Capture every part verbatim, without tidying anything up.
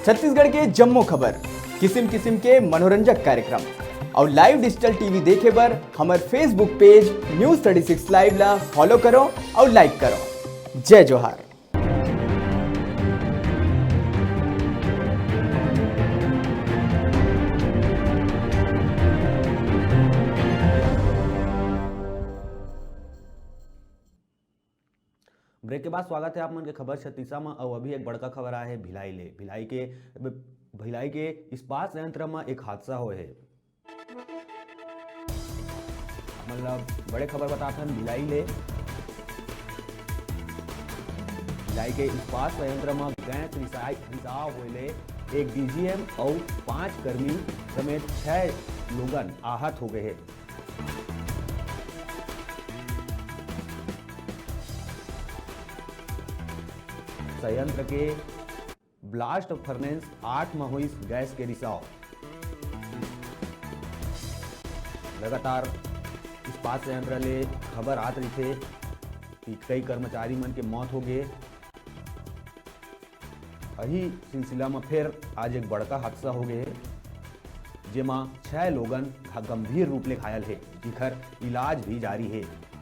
छत्तीसगढ़ के जम्मो खबर, किसिम किसिम के मनोरंजक कार्यक्रम अउ live digital T V देखे बर हमर Facebook page News thirty six Live ला follow करो अउ like करो। जय जोहार। ब्रेक के बाद स्वागत है आप मन के खबर छत्तीसा म। अउ अभी एक बड़का खबर आए है भिलाई ले। भिलाई के, भिलाई के इस्पात संयंत्र म एक हादसा होए है। मतलब बड़े खबर बताथन भिलाई ले। भिलाई के इस्पात संयंत्र म गैस रिसाई, रिसाव होए ले एक D G M अउ पांच कर्मी समेत छह लोगन आहत हो गए हैं। संयंत्र के blast furnace आठ म होइस गैस के रिसाव। लगातार इस्पात संयंत्र ले खबर आत रहिथे कि कई कर्मचारी मन के मौत हो गए। अही सिलसिला म फेर आज एक बड़का हादसा हो गए हे, जेमा छह लोगन घ-, गंभीर रूप ले घायल हे, जिखर इलाज भी जारी हे।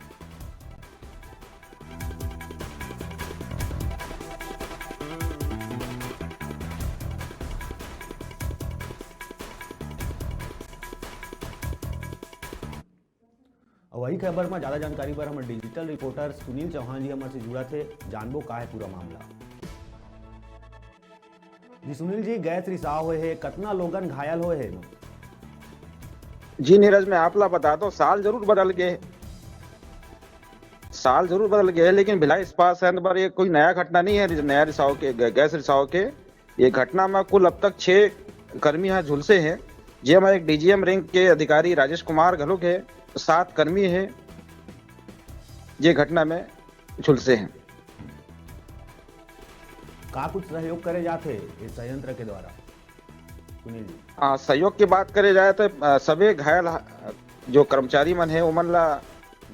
अउ वही खबर म ज्यादा जानकारी बर हमर digital reporter सुनील चौहान जी हमर से जुड़त हे, जानबो का हे पूरा मामला। जी सुनील जी, गैस रिसाव होए हे, कतना लोगन घायल होए हे? जी नीरज, मैं आप ला बता दो, साल जरूर बदल गए, साल जरूर बदल गए, लेकिन भिलाई इस्पात संयंत्र पर ये कोई नया घटना नहीं है, नया रिसाव के, गै-, गैस रिसाव के। ये घटना में कुल अब तक छह कर्मी यहाँ झुलसे हैं, जेमा एक D G M rank के अधिकारी राजेश कुमार घलोक है, सात कर्मी हैं, जे घटना में झुलसे हैं। का कुछ सहयोग करे जाथे इस संयंत्र के द्वारा? सुनील जी। आ, सहयोग की बात करे जाए तो, आ, सभी घायल हा-, जो कर्मचारी मन है, उमन ला,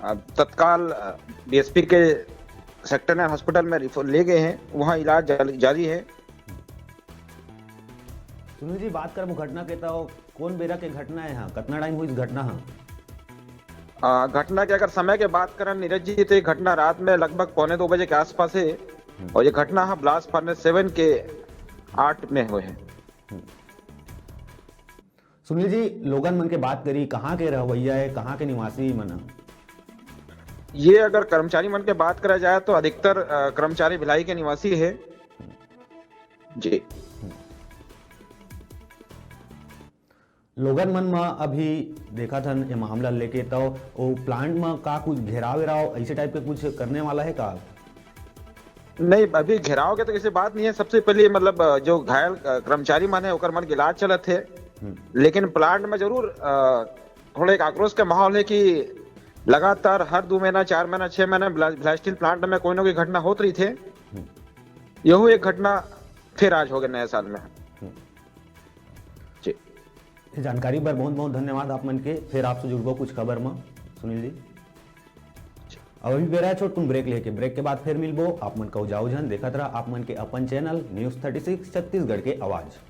आ, तत्काल, आ, D S P के सेक्टर नाइन हॉस्पिटल में रिफर ले गए हैं, वहाँ इलाज जारी, जारी है। सुनील जी, बात करबो घटना के, तो कौन बेरा के घटना है? हाँ, कतना टाइम हुई इस घटना? हाँ, आ, घटना के अगर समय के बात करन नीरज जी, तो ये घटना रात में लगभग पौने दो बजे के आसपास है। हम्म। और ये घटना हाँ ब्लास्ट फर्नेस सेवन के आठ में हुए हैं। हम्म। सुनील जी, लोगन मन के बात करी, कहाँ के रहवैया है, कहाँ के निवासी मन ह? ये अगर कर्मचारी मन के बात करा जाए तो अधिकतर, अ, कर्मचारी भिलाई के निवासी है। जी। लोगन मन म अभी देखत हन ये मामला लेके, तो वो प्लांट म का कुछ घेराव वेराव ऐसे टाइप के कुछ करने वाला है का? नहीं, अभी घेराव के तो किसी बात नहीं है। सबसे पहले मतलब, अ, जो घायल, अ, कर्मचारी मन है, ओकर मन के इलाज चलत है। हम्म। लेकिन प्लांट में जरूर, अ, थोड़ा एक आक्रोश का माहौल है कि लगातार हर दो महीना, चार महीना, छह महीना ब्ला-, भिलाई स्टील प्लांट में कोई ना कोई घटना होत रही थे। हम्म। यहू एक घटना फिर आज हो गया नए साल में। हम्म। जी। ये जानकारी बर बहुत बहुत धन्यवाद आप मन के। फिर आपसे जुड़बो कुछ खबर में, सुनील जी। अउ अभी बेरा है छोटकुन ब्रेक लेके, ब्रेक के बाद फिर मिलबो। आप मन कहू जाओ झन, देखत रहा आप मन के अपन channel news thirty six Chhattisgarh के आवाज़।